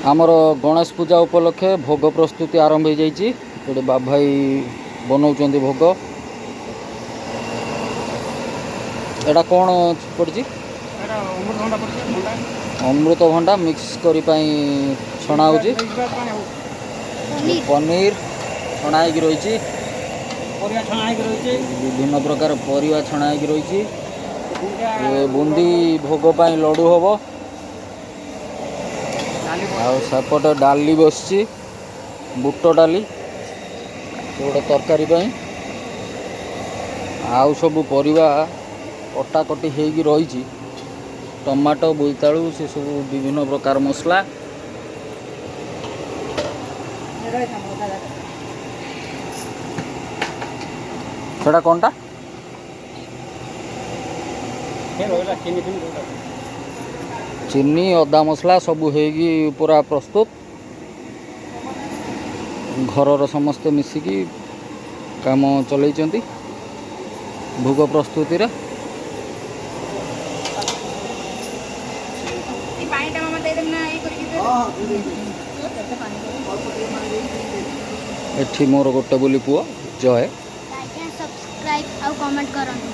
ଆମର ଗଣେଶ ପୂଜା ଉପଲକ୍ଷେ ଭୋଗ ପ୍ରସ୍ତୁତି ଆରମ୍ଭ ହୋଇଯାଇଛି। ଗୋଟେ ବାବୁ ଭାଇ ବନାଉଛନ୍ତି ଭୋଗ। ଏଇଟା କ'ଣ ପଡ଼ିଛି? ଏଇଟା ଅମୃତଭଣ୍ଡା ପଡ଼ିଛି, ଭଣ୍ଡା। ଅମୃତଭଣ୍ଡା ମିକ୍ସ କରି ପାଇଁ ଛଣା ହେଉଛି। ନେଇଯିବା ପାଇଁ ହଉ। ପନିର ଛଣା ହେଇକି ରହିଛି। ପରିବା ଛଣା ହେଇକି ରହିଛି। ବିଭିନ୍ନ ପ୍ରକାର ପରିବା ଛଣା ହେଇକି ରହିଛି। ବୁନ୍ଦିଆ। ଏ ବୁନ୍ଦି ଭୋଗ ପାଇଁ ଲଡ଼ୁ ହବ। ଡାଲି। ଆଉ ସେପଟେ ଡାଲି ବସିଛି, ବୁଟ ଡାଲି, ସେ ଗୋଟେ ତରକାରୀ ପାଇଁ। ଆଉ ସବୁ ପରିବା କଟାକଟି ହେଇକି ରହିଛି, ଟମାଟୋ, ବୋଇତାଳୁ, ସେ ସବୁ ବିଭିନ୍ନ ପ୍ରକାର ମସଲା। ସେଟା କ'ଣଟା? ସେ ରହିଲା ଚିନି ଫିନି ଯୋଉଟା। ଚିନି, ଅଦା ମସଲା ସବୁ ହେଇକି ପୁରା ପ୍ରସ୍ତୁତ। ଘରର ସମସ୍ତେ ମିଶିକି କାମ ଚଲେଇଛନ୍ତି ଭୋଗ ପ୍ରସ୍ତୁତିରେ। ଏଇ ପାଣିଟା ମାମା ଦେଇଦେବି ନା ଇଏ କରିକି ଦେଇଦେବି? ଏଠି ମୋର ଗୋଟେ ବୋଲି ପୁଅ ଜୟ। ଲାଇକ୍ ଆଣ୍ଡ ସବସ୍କ୍ରାଇବ୍ ଆଉ କମେଣ୍ଟ କରନ୍ତୁ।